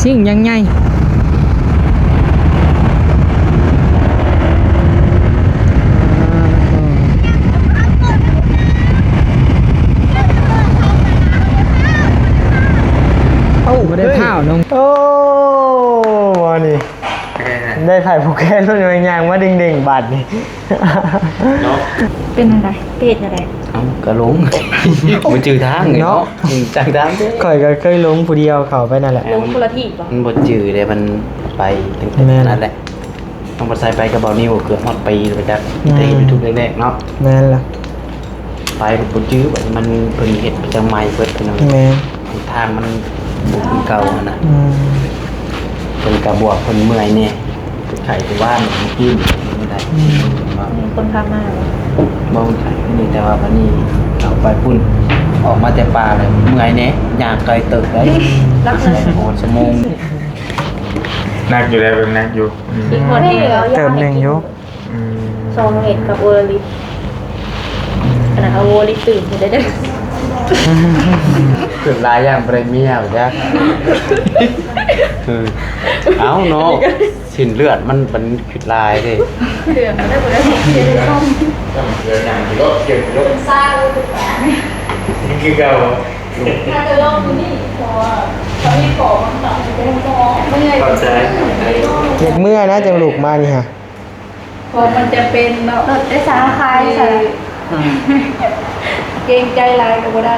ຊິງຢ່າງໃຫຍ່. ໂອ້ ບໍ່ໄດ້ພ້າວເນາະ. ໂອ້ ມານີ້ ໄດ້ໃຜຜູ້ແກ່ລຸ້ນແມ່ນຍ່າງມາເດ້ງໆ ບາດນີ້ເນາະ. ເປັນຈັ່ງໃດ? ໄປເຮັດແນວໃດ? ເອົ້າ ກະຫຼົງ ບໍ່ຈື່ທາງເນາະ. ອືມ ຈັກທາງເດ້. ຂ້ອຍກະເຄີຍຫຼົງຜູ້ດຽວເຂົ້າໄປນັ້ນແຫຼະ. ຫຼົງຄົນລະທີ່ບໍ? ມັນບໍ່ຈື່ເດ້ ມັນໄປຕັ້ງແຕ່ນັ້ນແຫຼະ. ຕ້ອງໄປໃສ່ໄປກັບເບົານິວ ເກືອບຮອດປີແລ້ວຈັກ ແມ່ນ ແຕ່ເຮັດຢູທູບແລກໆເນາະ. ແມ່ນລະ. ໄປບໍ່ຈື່ວ່າມັນ ເພິ່ນເຮັດໄປຈັ່ງໃໝ່ເບິດພີ່ນ້ອງ. ແມ່ນ. ທາງມັນບໍ່ຄືເກົ່າຫັ້ນນະ. ອືມ. ເພິ່ນກະບວກເພິ່ນເມື່ອຍແດ່ ໄຂ້ໄປວານມື້ກີ້ນີ້ໄດ້. ອືມ. ມີຄົນພາມາບໍ? ບໍ່ ໄປນີ້ ແຕ່ວ່າບາດນີ້ເຂົ້າໄປພຸ້ນ ອອກມາແຕ່ປ່າແລ້ວເມື່ອຍແດ່ ຍ່າງໄກເຕີບໄດ໋. ຫຼັກເລີຍ ຮອດຊົ່ວໂມງ. ໜັກຢູ່ແລ້ວ ໜັກຢູ່. ອືມ. ເຕີບໜຶ່ງຢູ່. ອືມ. ສອງເມັດກັບໂອລາລິດ ອືມ ຂະໜາດເອົາໂອລາລິດຕື່ມໄດ້ເດີ. ຂຶ້ນຫຼາຍຢ່າງບໍ່ໄດ້ເມຍບໍ່ຈັກ. ເອີ ເອົ້າເນາະ ເສັ້ນເລືອດມັນ ມັນຂຶ້ນຫຼາຍເດ້. ເຄື່ອງມັນໄດ້ບໍ່ໄດ້ ເຄື່ອງຫຍັງຢູ່ເນາະ ເຄື່ອງຢູ່ເນາະ. ມັນຄືເກົ່າ ຖ້າຈະລອງຢູ່ນີ້ ເພາະວ່າເຂົາມີຂອງມັນເຂົ້າໄປເຕັມໝໍ້. ເຂົ້າໃຈ ເຮັດເມື່ອນະ ຈັ່ງລຸກມານີ້ຫະ. ເພາະມັນຈຳເປັນເນາະ ລົດໂດຍສານຂາຍໃສ່ ອືມ ເກງໃຈຫຼາຍກໍບໍ່ໄດ້.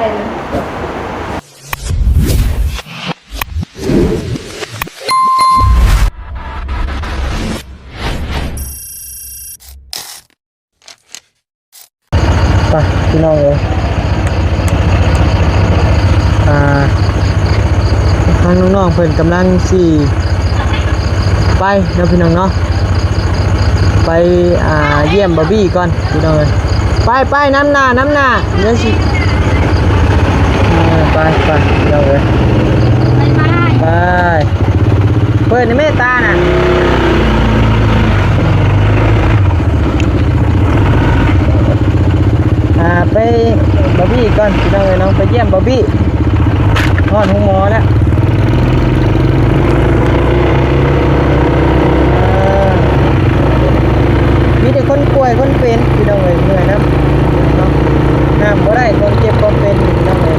ໄປພີ່ນ້ອງເອີຍ ອ່າ ທາງນ້ອງໆເພິ່ນກຳລັງຊິໄປເນາະພີ່ນ້ອງເນາະ ໄປ ອ່າ ຢ້ຽມບາບີກ່ອນພີ່ນ້ອງເອີຍ. ໄປໆ ນຳໜ້າ ນຳໜ້າ ດຽວຊິ ເອີ ໄປໆ ພີ່ນ້ອງເອີຍ ບາຍບາຍ ໄປ. ເປີດໃນເມດຕານະ ອ່າ ໄປບາບີກ່ອນພີ່ນ້ອງເອີຍເນາະ ໄປຢ້ຽມບາບີ ຮອດໂຮງໝໍແລ້ວ. ມີແຕ່ຄົນປ່ວຍຄົນເປັນພີ່ນ້ອງເອີຍ ເມື່ອຍນຳເນາະ ຫ້າມບໍ່ໄດ້ ຄວາມເຈັບຄວາມເປັນພີ່ນ້ອງເອີຍ.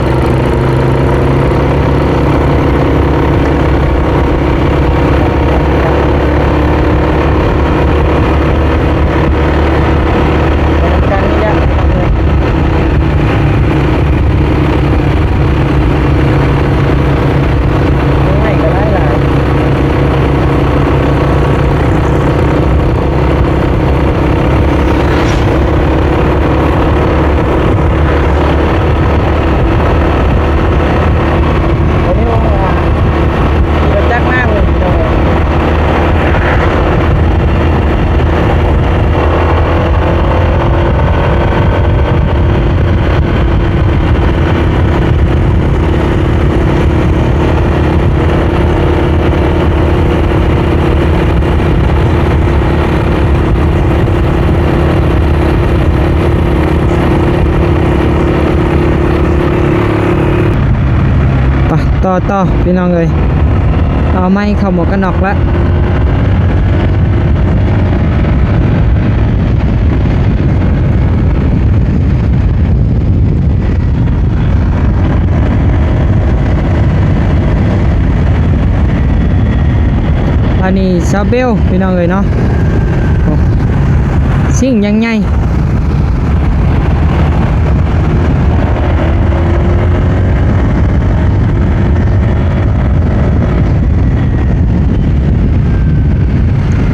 ໄປ ຕໍ່ ຕໍ່ ພີ່ນ້ອງເອີຍ ເອົາໄມ້ເຂົ້າໝວກກັນນັອກລະ. ອັນນີ້ຊາວເບວ ພີ່ນ້ອງເອີຍເນາະ ໂອ້ ຊິງຢ່າງໃຫຍ່.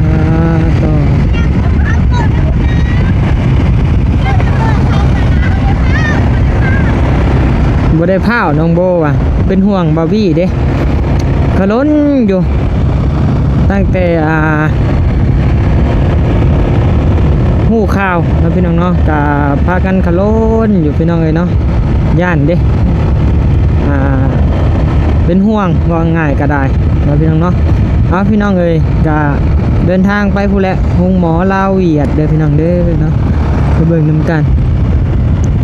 ອ່າ ຕໍ່ ບໍ່ໄດ້ພ້າວ ນ້ອງໂບວ່າ ເປັນຫ່ວງບາບີເດ້ ຂະຫຼົ່ນຢູ່ ຕັ້ງແຕ່ ອ່າ ຮູ້ຂ່າວເນາະພີ່ນ້ອງເນາະ ກະພາກັນຂະຫຼົ່ນຢູ່ພີ່ນ້ອງເອີຍເນາະ ຢ້ານເດ້ ອ່າ ເປັນຫ່ວງ ເວົ້າງ່າຍກະໄດ້ເນາະພີ່ນ້ອງເນາະ. ເອົາ ພີ່ນ້ອງເອີຍ ກະເດີນທາງໄປພຸ້ນແຫຼະ ໂຮງໝໍລາວຫວຽດເດີພີ່ນ້ອງເດີເນາະ ໄປເບິ່ງນຳກັນ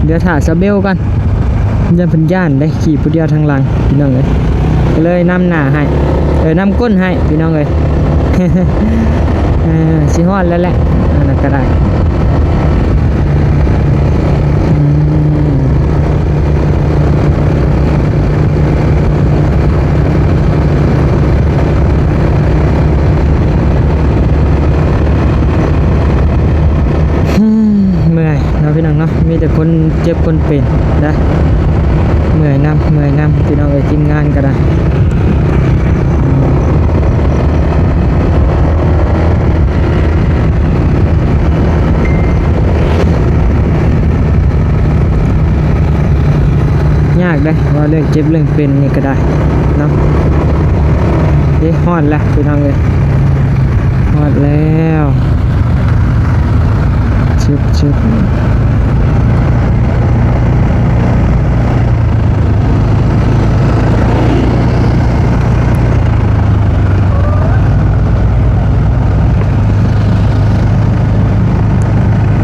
ດຽວຖ້າສາວເບວກ່ອນ ຢ້ານເພິ່ນຢ້ານເດ້ ຂີ່ຜູ້ດຽວທາງຫຼັງພີ່ນ້ອງເອີຍ ກະເລີຍນຳໜ້າໃຫ້ ໄປ ເອີ ນ້ຳກົ້ນໃຫ້ພີ່ນ້ອງເອີຍ. ເອີ ຊິຮອດແລ້ວແຫຼະ ອັນນັ້ນກໍໄດ້. ອືມ ເມື່ອຍເນາະ ພີ່ນ້ອງເນາະ. ມີແຕ່ຄົນເຈັບຄົນເປັນນະ ເມື່ອຍນຳ ເມື່ອຍນຳ ພີ່ນ້ອງເອີຍ. ທີມງານກໍໄດ້ ຍາກເດ້ ເວົ້າເລື່ອງເຈັບເລື່ອງເປັນນີ້ກໍໄດ້ເນາະ. ເດ້ ຮອດແລ້ວພີ່ນ້ອງເອີຍ ຮອດແລ້ວ. ຊຶບ ຊຶບ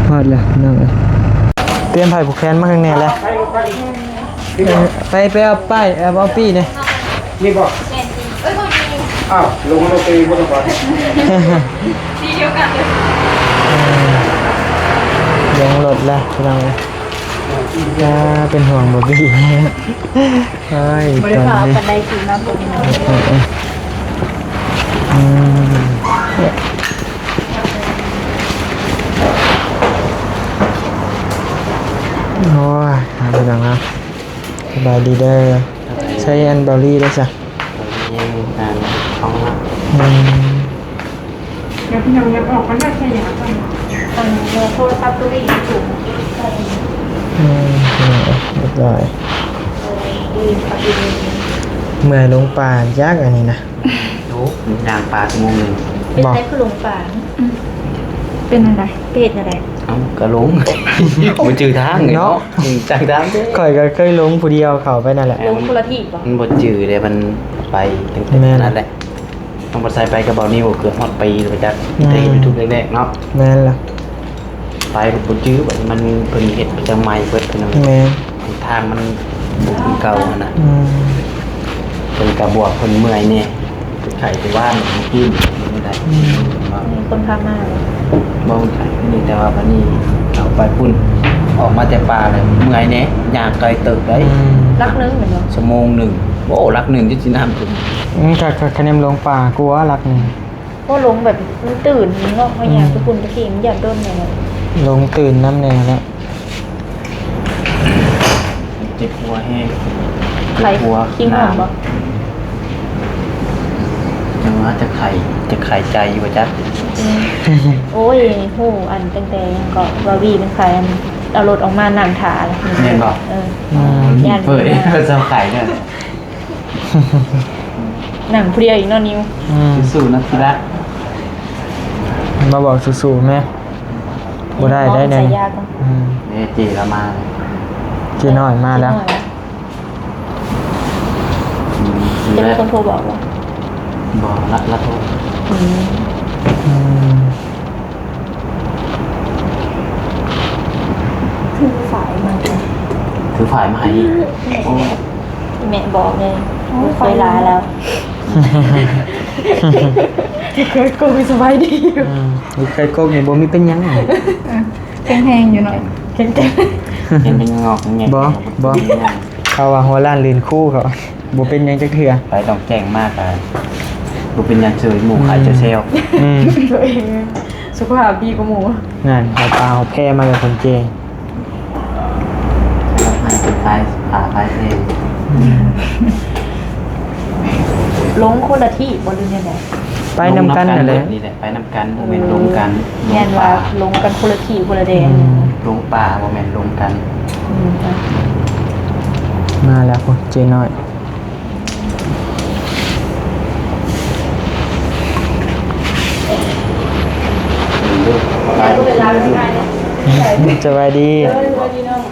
ຮອດແລ້ວພີ່ນ້ອງເອີຍ. ຕຽມຜ້າຜູກແຂນມາຂ້າງໃນແລ້ວ. ເອີ ໄປ ໄປເອົາປ້າຍ ເອົາ ເອົາປີ້ແດ່. ນີ້ບໍ່? ແມ່ນ ເອີຍ ບໍ່ມີ. ອ້າວ ລົງລົດໄປບໍ່ຕ້ອງໄປ ທີ່ດຽວກັນເລີຍ. ເອີ ລົງລົດແລ້ວພີ່ນ້ອງເອີຍ. ອ່າ ເປັນຫ່ວງບອບບີ. ໂອ້ຍ ບໍ່ໄດ້ພາກັນໄດ້ຂີ່ມາບໍ່ມີ. ເອີ ເອີ ອືມ ໂອ້ຍ ພີ່ນ້ອງເນາະ. ສະບາຍດີເດີ. ໃຊ້ອັນເບົາລີໄດ້ຊະ. ຍັງ ອ່າ ຂອງ ອືມ ແລ້ວພີ່ນ້ອງຍັງອອກມາໄດ້ໃຊ້ຫຍັງກ່ອນ? ອັນໂທລະສັບໂຕນີ້ຢູ່ສູງ. ອືມ ຮຽບຮ້ອຍ. ເມື່ອຍລົງປ່າຈັກອັນນີ້ນະ. ໂອ້ ຍ່າງປ່າຊົ່ວໂມງໜຶ່ງ. ເປັນໃດຄືຫຼົງປ່າ? ເປັນອັນໃດ? ເປັນອັນໃດ? ເອົ້າ ກະຫຼົງ ບໍ່ຈື່ທາງເນາະ. ອືມ ຈັກທາງເດ້. ຂ້ອຍກໍເຄີຍຫຼົງຜູ້ດຽວເຂົ້າໄປນັ້ນແຫຼະ. ຫຼົງຄົນລະທີ່ບໍ່? ມັນບໍ່ຈື່ເດ້ ມັນໄປຕັ້ງແຕ່ນັ້ນແຫຼະ. ຕ້ອງໄປໃສ່ໄປກັບເບົານິວ ເກືອບຮອດປີແລ້ວຈັກ. ອືມ ແຕ່ເຮັດຢູທູບແລກໆເນາະ. ແມ່ນລະ. ໄປເພິ່ນບໍ່ຈື່ ບັດນີ້ມັນ ເພິ່ນເຮັດປະຈຳໃໝ່ເບິດ ພີ່ນ້ອງ. ແມ່ນ. ທາງມັນບໍ່ຄືເກົ່າຫັ້ນນະ. ອືມ ເພິ່ນກະບອກເພິ່ນເມື່ອຍແດ່ ໄຂ້ໄປວານມື້ຄືນນີ້ໄດ້. ອືມ ມີຄົນພາມາບໍ່? ບໍ່ໄດ້ ນີ້ ແຕ່ວ່າບັດນີ້ເຂົ້າໄປພຸ້ນ ອອກມາແຕ່ປ່າແລ້ວເມື່ອຍແດ່ ຍ່າງໄກເຕີບໄດ໋. ອືມ ຫຼັກໜຶ່ງແມ່ນບໍ່? ຊົ່ວໂມງໜຶ່ງ. ໂອ້ ຫຼັກໜຶ່ງ ຈົນຊິນ້ຳຂຶ້ນ. ອືມ ກະ ກະ ກະແນມລົງປ່າກວ່າຫຼັກໜຶ່ງ. ບໍ່ ລົງແບບມັນຕື່ນເນາະ ເຮົາຍ່າງ ອືມ ໄປພຸ້ນໄປພີ້ ມັນຢ້ານດົນແດ່. ລົງຕື່ນນຳແດ່ແຫຼະ. ເຈັບຫົວແຮງ. ໄຂ້ ເຈັບຫົວ ຂີ້ຫອມບໍ່? ຈັງວ່າຈະໄຂ້ ຈະໄຂ້ໃຈຢູ່ວ່າຈັກ. ອືມ ໂອ້ຍ ຮູ້ອັນຕັ້ງແຕ່ຫຍັງເກາະ ບາວີເປັນໄຂ້ ອັນເອົາລົດອອກມານັ່ງຖ້າ. ແມ່ນບໍ່? ເອີ ອືມ ຢ້ານເປີດ ເຈົ້າໄຂ້ເດີ. ນັ່ງຜູ້ດຽວອີກເນາະນິວ. ອືມ ສູ້ໆນະທີ່ລັກ. ມາບອກສູ້ໆແມ່. ບໍ່ໄດ້ໄດ໋ແນວນີ້. ອືມ ເດ້ ເຈລາວມາ. ເຈນ້ອຍມາແລ້ວ. ເຈນ້ອຍ ອືມ ເປັນຄົນໂທບອກບໍ່? ບໍ່ ລະ ລະໂທ. ອືມ ອືມ ຖືຝາຍມາ ຖືຝາຍມາໃຫ້. ໂອ້ ແມ່ບອກເລີຍ ໂອ້ຍ ເຄີຍລາແລ້ວ. ເຄີຍກົກ ສະບາຍດີ. ອືມ ເຄີຍກົກນີ້ບໍ່ມີເປັນຫຍັງ. ແຂງແຮງຢູ່ເນາະ ແຂງແຮງ. ເຫັນເປັນງອກແງກ. ບໍ່ ບໍ່ ເຂົາວ່າຫົວລ້ານລື່ນຄູ ເຂົາ ບໍ່ເປັນຫຍັງຈັກເທື່ອ. ໄປຕ້ອງແຈ້ງມາກະບໍ່ເປັນຫຍັງ ເຊີຍໝູ່ຂາຍເຈົ້າແຊວ. ອືມ ຕົວເອງສຸຂະພາບດີກວ່າໝູ່. ນັ້ນ ເອົາປາເອົາແພມາແລ້ວຄົນເຈ. ລົງຄົນລະທີບບໍ່ ຫຼືແນວໃດ? ໄປນຳກັນນັ້ນແຫຼະ ລົງນຳກັນເບິດນີ້ແຫຼະ. ໄປນຳກັນ ບໍ່ແມ່ນລົງກັນ. ແມ່ນວ່າລົງກັນຄົນລະທີ່ຄົນລະແດນ. ອືມ ລົງປ່າ ບໍ່ແມ່ນລົງກັນ. ອືມ ມາແລ້ວພຸ້ນ ເຈນ້ອຍ. ສະບາຍດີ.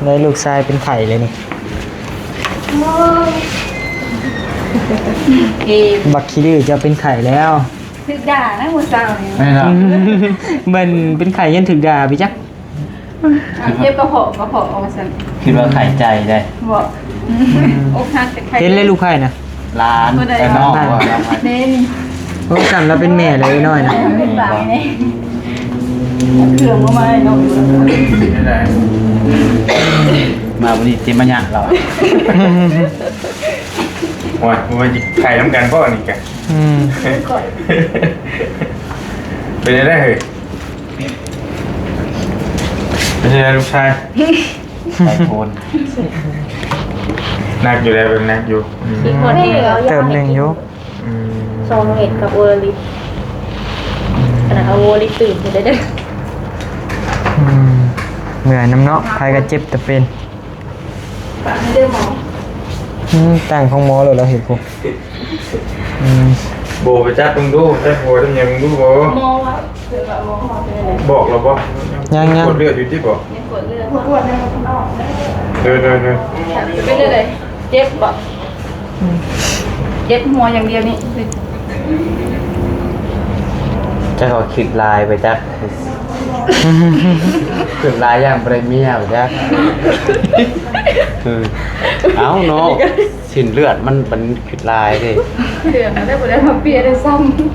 ໄດ້ລູກຊາຍເປັນໄຂ້ເລີຍນີ້. ບັກຂີ້ດື້ເຈົ້າເປັນໄຂ້ແລ້ວ. ຖືກດ່ານະມື້ເຊົ້ານີ້. ແມ່ນລະ. ອືມ ເປັນໄຂ້ຍັງຖືກດ່າໄປຈັກ. ເຈັບກະເພາະ ກະເພາະວ່າຊັ້ນ. ຄິດວ່າໄຂ້ໃຈໄດ໋. ບໍ່ ອືມ ອົກຫັກແຕ່ໄຂ້. ເຫັນແລ້ວລູກໃຜນະ? ຫຼານ ຜູ້ໃດ ເອີ ນ້ອງ ເດ້ນີ້ ໂອ້ ຊັ້ນລາວເປັນແມ່ແລ້ວ ເອື້ອຍນ້ອຍນະ ເປັນບາງແນ່ ເຄື່ອງບໍ່ມາໃຫ້ນ້ອງ ມາມື້ນີ້ຊິມາຍາກລາວ ໂອ້ຍ ບໍ່ວ່າຊິໄຂ່ນຳກັນບໍ່ນີ້ກະ ອືມ ເປັນຈັ່ງໃດເຮີ້ຍ? ເປັນຈັ່ງໃດລູກຊາຍ? ໄປໂພນ ໜັກຢູ່ແລ້ວ ເບິ່ງໜັກຢູ່ ອືມ ເຕີບໜຶ່ງຢູ່ ອືມ ສອງເມັດກັບໂອລາລິດ ຂະໜາດເອົາໂອລາລິດຕື່ມເຮັດໄດ້ເດີ ອືມ ເມື່ອຍນຳເນາະ ໃຜກໍເຈັບແຕ່ເປັນ ຝາກໃຫ້ເດີໝໍ ອືມ ຕັ້ງຂອງໝໍໂລດ ລາວເຮັດພຸ້ນ ອືມ ໂບໄປຈັບເບິ່ງດູ ຈັບຫົວຈັບຫຍັງເບິ່ງດູໂບ ໝໍວ່າ ບອກແລ້ວບໍ່? ຍັງໆ ກວດເລືອດຢູ່ຕິບໍ່? ຍັງກວດເລືອດ ກວດແລ້ວມັນອອກເດີ ເດີໆ ເປັນຈັ່ງໃດ? ເຈັບບໍ່? ອືມ ເຈັບຫົວຢ່າງດຽວນີ້ ຈັກວ່າຄິດຫຼາຍໄປຈັກ ຄິດຫຼາຍຢ້ານບໍ່ໄດ້ເມຍໄປຈັກ ເອີ ເອົ້າເນາະ ເສັ້ນເລືອດມັນ ມັນຄືຫຼາຍເດ້ ເດືອນແລ້ວບໍ່ໄດ້ມາເປ່ຍໄດ້ຊ້ຳ ກິນ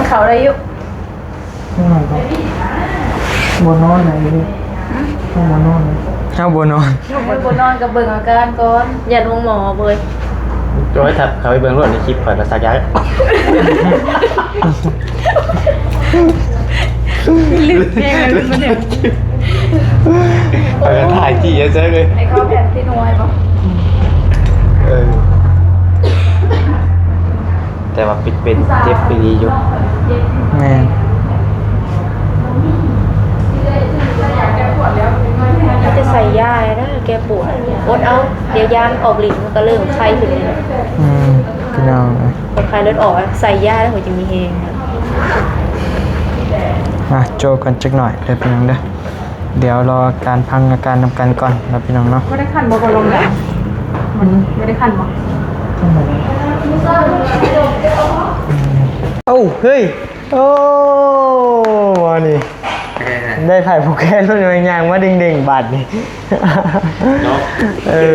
ເຂົ້າໄດ້ຢູ່ ບໍ່ນອນໃດເດ້ ເຮົາບໍ່ນອນ ເຮົາບໍ່ນອນ ບໍ່ນອນກໍເບິ່ງອາການກ່ອນ ຢ້ານໂຮງໝໍເວີຍ ໂອ້ຍ ຖ້າເຂົ້າໄປເບິ່ງໂລດໃນຄລິບຂ້ອຍລະສັກຢາ ລຶກແຮງເລີຍ ໄປກະຖ່າຍຈີ່ເຊີຍເລີຍ ໃຫ້ເຂົ້າແຜ່ນຕິນຫົວໃຫ້ບໍ່? ເອີ ແຕ່ວ່າປິດເປັນເຈັບອີ່ຫຼີຢູ່ ແມ່ນ ມີແຕ່ໃສ່ຢາເດີ ແກ້ປວດ ອົດເອົາ ດຽວຢາມັນອອກລິດ ມັນກໍເລີ່ມໄຂ້ຂຶ້ນເລີຍ ອືມ ພີ່ນ້ອງ ໄຂ້ເລືອດອອກ ໃສ່ຢາແລ້ວ ຂ້ອຍຈຶ່ງມີແຮງ ມາໂຈກັນຈັກໜ້ອຍເດີພີ່ນ້ອງເດີ ດຽວລໍການພັງອາການນຳກັນກ່ອນເນາະພີ່ນ້ອງເນາະ ບໍ່ໄດ້ຄັນບໍ່? ບໍ່ໄດ້ຄັນບໍ່? ເອົ້າ ເຮີ້ຍ ໂອ້ ອັນນີ້ ເອີ ໄດ້ໃຜຜູ້ແກ່ລຸ້ນ ຍ່າງມາເດັ່ງໆ ບາດນີ້ ເນາະ ເອີ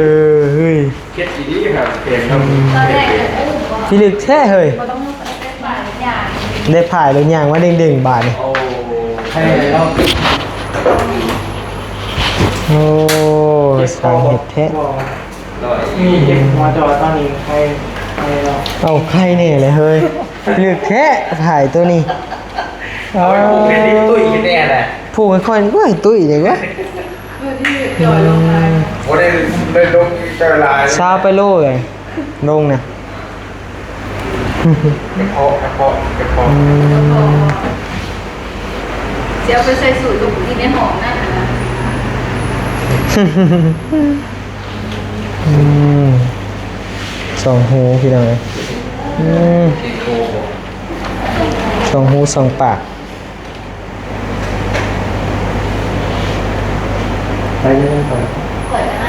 ເຮີ້ຍ ເຮັດອີ່ຫຼີຄັບ ເຫັນເນາະ ອືມ ພິລຶກແທ້ເຮີ້ຍ ໄດ້ພາຍແລ້ວຍ່າງມາເດັ່ງໆ ບາດນີ້ ໂອ້ ໃຜເນາະ ໂອ້ ຊ່າງເຮັດແທ້ ມີເຈັບຫົວ ແຕ່ວ່າຕອນນີ້ໄຄ ໄຄແລ້ວ ເອົ້າ ໄຄແນ່ແຫຼະເຮີ້ຍ ພິລຶກແທ້ພາຍໂຕນີ້ ເອົາໄປຜູກໃຫ້ຕຸ້ຍແນ່ນະ ຜູກໃຫ້ຂ້ອຍ ໂອ້ຍ ຕຸ້ຍເດ້ວະ ບໍ່ໄດ້ ໄດ້ລົງເຈົ້າຫຼາຍ ຊາວໄປໂລເລີຍ ລົງນະ ກະເພາະ ກະເພາະ ກະເພາະ ອືມ ຊິເອົາໄປໃສ່ສູດກັບຜູ້ທີ່ໃນຫ້ອງນັ້ນນະ ອືມ ສອງຮູພີ່ນ້ອງເອີຍ ອືມ ສອງຮູສອງປາກ ໄປເລີຍ ຂ້ອຍກໍໄອ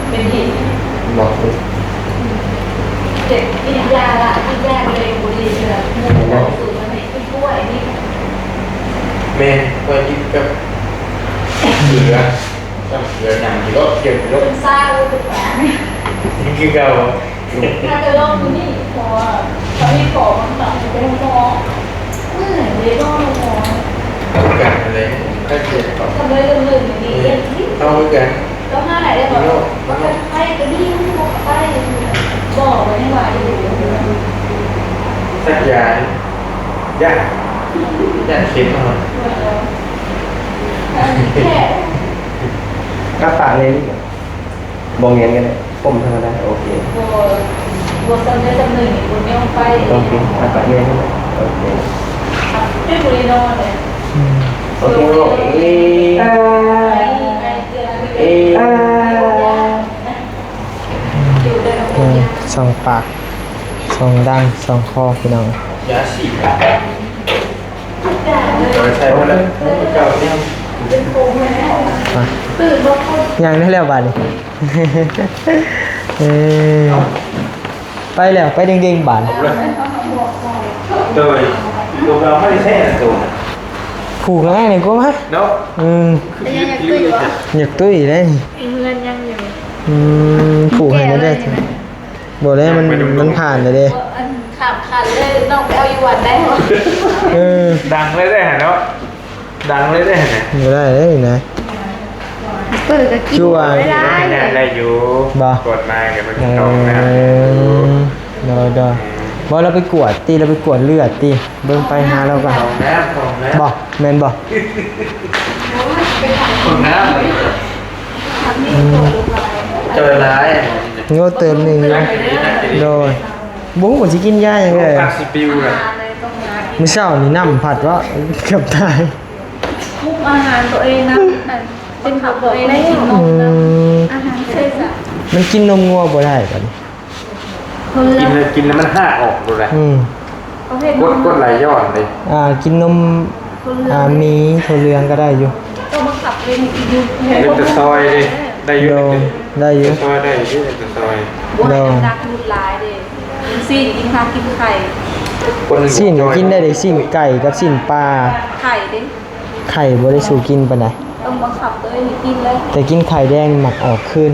ເປັນເຫັນ ບອກເລີຍ ເຈັບກິນຢາລະ ກິນຢາເລີຍ ບໍ່ໄດ້ເຊື່ອ ໝູ່ເຂົາຊື້ມາໃຫ້ກິນກ້ວຍນີ້ ແມ່ນ ຂ້ອຍກິນກັບເກືອ ກັບເກືອຫຍັງຢູ່ໂລດ ກ່ຽວຢູ່ໂລດ ຊາໂລດ ຄືເກົ່າ. ຖ້າຈະລອງມື້ນີ້ ເພາະວ່າເຂົາມີຂໍມາຝາກໃຫ້ໄປໂຮງໝໍ ເມື່ອຍເດ້ ນອນໂຮງໝໍ ເອົາຄືກັນຫັ້ນແຫຼະ ໄຂ້ເຈັບເຂົາ ທຳໄດ້ເລື່ອງໆ ນີ້ ເອີ ເຮັດ ເອົາຄືກັນ ເຈົ້າຫາໄດ້ບໍ່? ເນາະ ວ່າຄັນໄຂ້ກໍດີ ມັນບໍ່ໄຂ້ ບໍ່ ກໍຍັງວ່າຢູ່ ສັກຢາ ຢ້ານ ຢ້ານເຂັມເນາະ ເອີ ແຄ່ ກັບປາກແນ່ນີ້ ບໍ່ແມ່ນກໍໄດ້ ກົ້ມທຳມະດາ ໂອເຄ ບໍ່ ບໍ່ສ່ຳໃດສ່ຳໜຶ່ງ ບໍ່ຍອມໄປ ໂອເຄ ອ່ະ ປະແມ່ນ ໂອເຄ ເປັນຜູ້ນອນເລີຍ ອືມ ໂອເຄ ເອ ເອ ເອີ ສອງປາກ ສອງດັງ ສອງຄໍ ພີ່ນ້ອງ ຢາສີດ ມາ ຍ່າງໄດ້ແລ້ວບາດນີ້ ເອີ ໄປແລ້ວ ໄປເດັ່ງໆ ບາດນີ້ ໂດຍ ໂຕເກົ່າບໍ່ໄດ້ໃຊ້ໂຕ ຜູກງ່າຍນີ້ກວ່າ ເນາະ ອືມ ຢາກຕຸ້ຍເດ້ ເຮືອນຍັງຢູ່ ອືມ ຜູກໃຫ້ແດ່ເດີ. ບໍ່ແລ້ວ ມັນ ມັນຜ່ານແລ້ວເດ້. ອັນຂ້າມຂັ້ນເລີຍ ນ້ອງໄປເອົາຢູ່ວັດໄດ້ບໍ່? ເອີ ດັງເລີຍເດ້ຫັ້ນເນາະ ດັງເລີຍເດ້ຫັ້ນນະ. ບໍ່ໄດ້ເດ້ນະ ເປີດກໍກິນ ຄືວ່າ ບໍ່ໄດ້ ໄດ້ຢູ່ ບໍ່ ກວດມາກໍເພິ່ນ ເອີ ຕ້ອງນະ. ໂດຍໆ ບໍ່ ລາວໄປກວດຕິ ລາວໄປກວດເລືອດຕິ ເບິ່ງໄປຫາລາວກ່ອນ. ຫ້ອງນ້ຳ ຫ້ອງນ້ຳ ບໍ່ ແມ່ນບໍ່? ຫ້ອງນ້ຳ ອືມ ຈ່ອຍຫຼາຍ ໂງເຕີມໜຶ່ງຢູ່. ໂດຍ ບໍ່ຮູ້ວ່າຊິກິນຢາຫຍັງເລີຍ ກາຊິປິວລະ. ມື້ເຊົ້ານີ້ນ້ຳພັດເວາະ ເກືອບຕາຍ. ຄຸມອາຫານຕົວເອງນຳ ອັນ ເປັນຂອງຕົວເອງ ໄດ້ກິນນົມນຳ ອືມ ອາຫານເສດສະ ມັນກິນນົມງົວບໍ່ໄດ້ບັດນີ້. ກິນແລ້ວ ກິນແລ້ວມັນຮາກອອກໂລດແຫຼະ. ອືມ ກົດ ກົດໄຫຼຍ້ອນເດ້. ອ່າ ກິນນົມ ອ່າ ໝີ່ຖົ່ວເຫຼືອງກໍໄດ້ຢູ່. ເປັນຕາຊອຍເດ້ ໄດ້ຢູ່ ໂດຍ ໄດ້ຢູ່ ຕາຊອຍໄດ້ຢູ່ ເປັນຕາຊອຍ. ບໍ່ໃຫ້ນ້ຳໜັກຫຼຸດຫຼາຍເດ້. ຊີ້ນກິນຜັກກິນໄຂ່ ຊີ້ນກໍກິນໄດ້ເດ້ ຊີ້ນໄກ່ກັບຊີ້ນປາ. ໄຂ່ເດ້ ໄຂ່ບໍ່ໄດ້ສູ້ກິນປານໃດ. ຕ້ອງບັງຄັບຕົວເອງໃຫ້ກິນເລີຍ. ແຕ່ກິນໄຂ່ແດງມັກອອກຄືນ.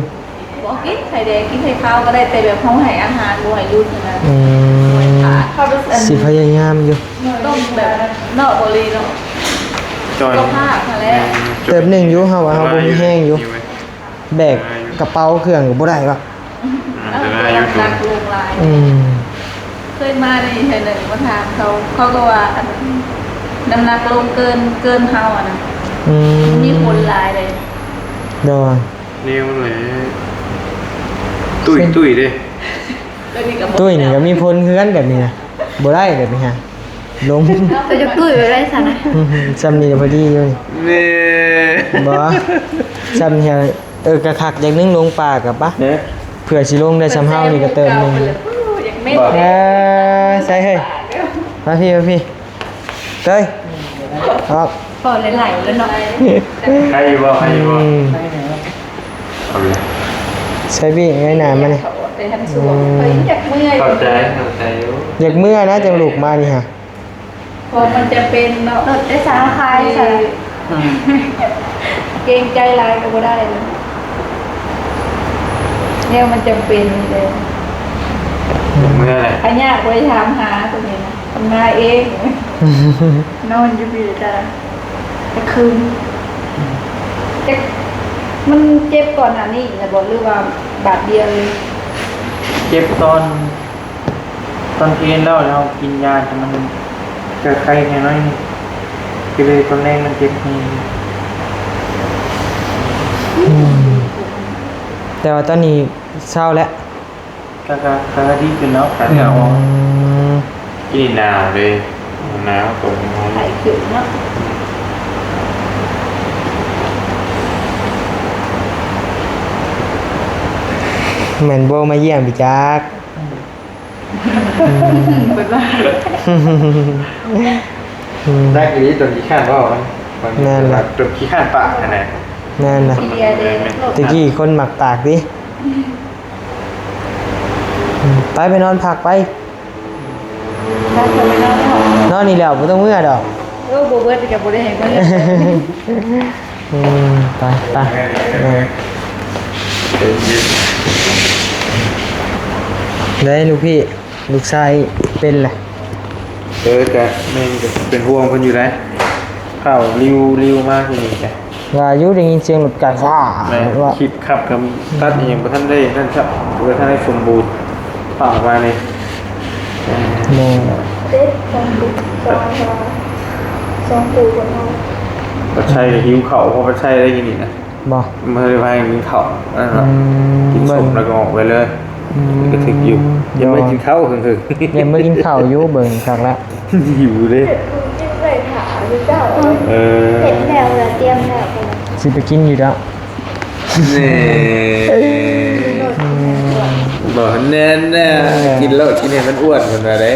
ບໍ່ກິນໄຂ່ແດງ ກິນໄຂ່ຂາວກໍໄດ້ ແຕ່ແບບເຮົາໃຫ້ອາຫານ ບໍ່ໃຫ້ຫຼຸດນະ. ອືມ ຊິພະຍາຍາມຢູ່ ຕ້ອງແບບເນາະ ບໍ່ລີເນາະ ຈ່ອຍ ສຸຂະພາບຫັ້ນແຫຼະ. ເຕີບໜຶ່ງຢູ່ ເຮົາວ່າເຮົາບໍ່ມີແຮງຢູ່ ແບກກະເປົາເຄື່ອງກໍບໍ່ໄດ້ວະ. ອັນຕະລາຍຢູ່ ນ້ຳໜັກລົງຫຼາຍ. ອືມ ເຄີຍມານີ້ເທື່ອໜຶ່ງ ມາຖາມເຂົາ ເຂົາກໍວ່າ ອັນ ນ້ຳໜັກລົງເກີນ ເກີນເຮົາຫັ້ນນະ. ອືມ ມີຜົນຫຼາຍເດ້. ໂດຍ ແນວແຫຼະ ຕຸ້ຍ ຕຸ້ຍເດ້. ຕຸ້ຍນີ້ກໍມີຜົນເຮືອນແບບນີ້ນະ ບໍ່ໄດ້ແບບນີ້ຮະ ລົງ. ເຈົ້າຈະຕຸ້ຍໄປໄດ້ຊັ້ນນະ. ອືຮຶ ຊ່ຳນີ້ກໍພໍດີຢູ່ນີ້. ແນ່ ບໍ່ ຊ່ຳນີ້ ເອີ ກະຄັກຢ່າງໜຶ່ງ ລົງປ່າກໍປະ ເພື່ອຊິລົງໄດ້ຊ່ຳເຮົານີ້ກໍເຕີບໜຶ່ງ. ເອີ ໃສ່ເຮີ້ຍ ມາພີ້ ມາພີ້. ເອີຍ ອອກ ພໍໄຫຼໆແລ້ວເນາະ. ໄດ້ຢູ່ບໍ່? ໄດ້ຢູ່ບໍ່? ອືມ ເອົາເລີຍ ໃສ່ບີ້ເງີຍໜ້າມານີ້. ອືມ ເຂົ້າໃຈ ເຂົ້າໃຈຢູ່. ຢາກເມືອນະ ຈັ່ງລຸກມານີ້ຫະ. ເພາະມັນຈຳເປັນເນາະ ລົດໂດຍສານຄາຍໃສ່ ອືມ ເກງໃຈຫຼາຍກໍບໍ່ໄດ້ ແນວມັນຈຳເປັນເດ້. ເມື່ອຍ ພະຍາດບໍ່ໄດ້ຖາມຫາຕົວນີ້ນະ ມາເອງ ນອນຢູ່ພີ້ແຕ່ຄືນ. ຈັກ ມັນເຈັບກ່ອນໜ້ານີ້ລະບໍ່ ຫຼືວ່າບາດດຽວເລີຍ? ເຈັບຕອນ ຕອນເພນແລ້ວ ແລ້ວເຮົາກິນຢາ ແຕ່ມັນກະໄຄແດ່ໜ້ອຍໜຶ່ງ ກໍເລີຍຕອນແລງມັນເຈັບແຮງ. ອືມ ແຕ່ວ່າຕອນນີ້ເຊົາແລ້ວ ກະ ກະ ກະດີຂຶ້ນແລ້ວ ກະເຫຼືອອອກ. ອືມ ກິນໜາວເດ້ ໜາວຕົງ ໄຂ້ຂຶ້ນເນາະ. ແມ່ນບໍ່ມາຢ້ຽມໄປຈັກ. ອືມ ເພິ່ນວ່າ ອືມ ໄດ້ອີ່ຫຼີ ຈົນຂີ້ຄ້ານເວົ້ານຳ. ແມ່ນລະ ຈົນຂີ້ຄ້ານປາກຫັ້ນແຫຼະ. ແມ່ນລະ ຕະກີ້ຄົນມັກປາກຕິ. ອືມ ໄປ ໄປນອນພັກໄປ. ນອນນີ້ແຫຼ້ວ ບໍ່ຕ້ອງເມືອດອກ. ເອີ ບໍ່ເບິດກໍບໍ່ໄດ້ໃຫ້ເມືອ. ອືມ ໄປ ໄປ ເອີ ໄດ້ລູກພີ່ ລູກຊາຍເປັນແຫຼະ. ເອີ ກະແມ່ນ ກະເປັນຫ່ວງເພິ່ນຢູ່ໃດ໋ ຂ່າວລິວໆມາທີ່ນີ້ກະ ວ່າຢູ່ໄດ້ຍິນສຽງລົດກະຊາ ແມ່ນ ວ່າ ຄລິບຂັບກັບຕັດອີ່ຫຍັງບໍ່ທັນໄດ້ນັ້ນຊ້ຳ ບໍ່ທັນໄດ້ສົມບູນ ຝາກມານີ້. ແມ່ນ ເດັດສອງ ສອງ ສອງ ສອງ ປາໄຊຫິວເຂົ້າ ເພາະປາໄຊໄດ້ຍິນນີ້ນະ. ບໍ່ ມື້ວານກິນເຂົ້າ ອືມ ກິນສົ້ມແລ້ວກໍອອກໄປເລີຍ. ອືມ ກໍຖືກຢູ່ ຍັງບໍ່ໄດ້ກິນເຂົ້າເຖິງໆ ຍັງບໍ່ກິນເຂົ້າຢູ່ ເບິ່ງຄັກລະ ຫິວເດ້. ເຮັດແລ້ວລະ ຕຽມແລ້ວ ຊິໄປກິນຢູ່ດອກ. ແນ່ ອືມ ບໍ່ແນ່ນະ ເອີ ກິນໂລດ ກິນໃຫ້ມັນອ້ວນ ເພິ່ນວ່າເດ້.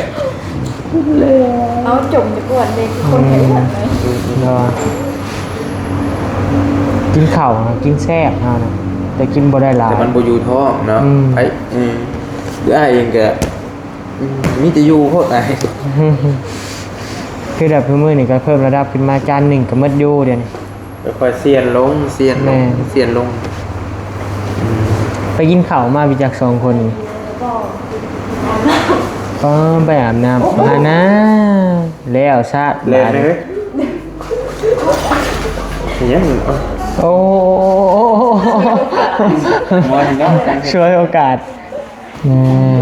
ເອົາ ຈົ່ມຈະກວນເດ້ ຄືຄົນໄປອ້ວນເລີຍ. ເນາະ ກິນເຂົ້າ ກິນແຊບເຮົານະ ແຕ່ກິນບໍ່ໄດ້ຫຼາຍ ແຕ່ມັນບໍ່ຢູ່ທ້ອງເນາະ. ອືມ ໄອ້ ອືມ ອ້າຍເອງກະ ອືມ ມີແຕ່ຢູ່ໂພດອ້າຍ. ຄືແບບມື້ນີ້ກໍເພີ່ມລະດັບຂຶ້ນມາ ຈານໜຶ່ງກໍໝົດຢູ່ດຽວນີ້. ຄ່ອຍໆ ສ່ຽນລົງ ສ່ຽນລົງ ແມ່ນ ສ່ຽນລົງ. ອືມ ໄປກິນເຂົ້າມາໄປຈັກສອງຄົນນີ້? ເອີ ໄປອາບນ້ຳ ອານາ ແລ້ວຊະ ແລ່ນເລີຍ ເຮັດຫຍັງ? ໂອ້ ສວຍໂອກາດ ອືມ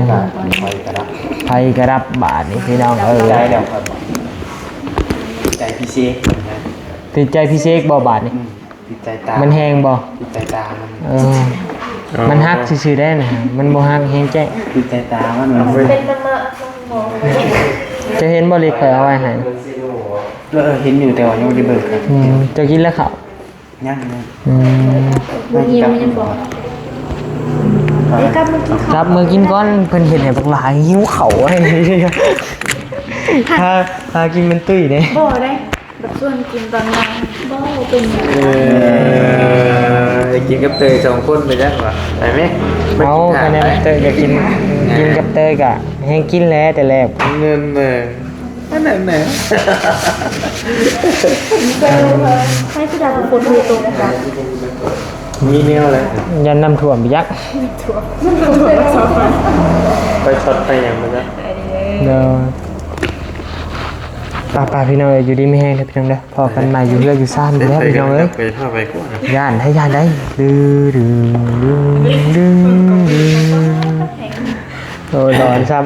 ໄຟກະດັບ ໄຟກະດັບບາດນີ້ພີ່ນ້ອງເອີຍ ໃຈແລ້ວ ໃຈພີ່ເສກ ຕິດໃຈພີ່ເສກບໍ່ບາດນີ້? ອືມ ຕິດໃຈຕາ ມັນແຮງບໍ່? ຕິດໃຈຕາມັນ ເອີ ມັນຫັກຊື່ໆ ໄດ໋ນະ ມັນບໍ່ຫັກແຮງແຈ້ງ ຕິດໃຈຕາມັນ ເປັນນຳມາ ເຈົ້າເຫັນບໍ່ ລິກຂ້ອຍເອົາໄວ້ໃຫ້? ເອີ ເຫັນຢູ່ ແຕ່ວ່າຍັງບໍ່ໄດ້ເບິ່ງ ອືມ ເຈົ້າກິນແລ້ວເຂົ້າ? ຍັງ ຍັງ ອືມ ບໍ່ຫິວຍັງບໍ່? ເອີ ກັບມາກິນ ກັບມາກິນກ່ອນ ເພິ່ນເຮັດໃຫ້ບັກຫຼາຫິວເຂົ້າ ພາ ພາກິນເປັນຕຸ້ຍເດ້ ບໍ່ໄດ້ ແບບຊວນກິນຕອນນັ້ນ ບໍ່ເປັນຫຍັງ ເອີ ໄດ້ກິນກັບເຕີຍສອງຄົນໄປຈັກວ່າ ໄປແມ ເອົາ ມາກິນ ຄັນແມ່ນເຕີຍກໍກິນ ກິນກັບເຕີຍກໍແຮງກິນແຫຼະແຕ່ແລກ ນັ້ນແຫຼະ ອັນນັ້ນແຫຼະ ໃຫ້ຄືດາວຝົນຕົກ ມີແນວແຫຼະ ຢ້ານນ້ຳຖ້ວມໄປຈັກ ໄປຊັອດໄປຫຍັງໄປຈັກ ໂດຍ ໄປໆ ພີ່ນ້ອງເອີຍ ຢູ່ດີມີແຮງເດີພີ່ນ້ອງເດີ ພໍ້ກັນໃໝ່ຢູ່ເຮືອນຢູ່ຊານພຸ້ນແຫຼະພີ່ນ້ອງເອີຍ ໄປພາໄປກວ່າ ຢ້ານໄດ໋ ຢ້ານໄດ໋ ໂອ້ ຮ້ອນຊ້ຳ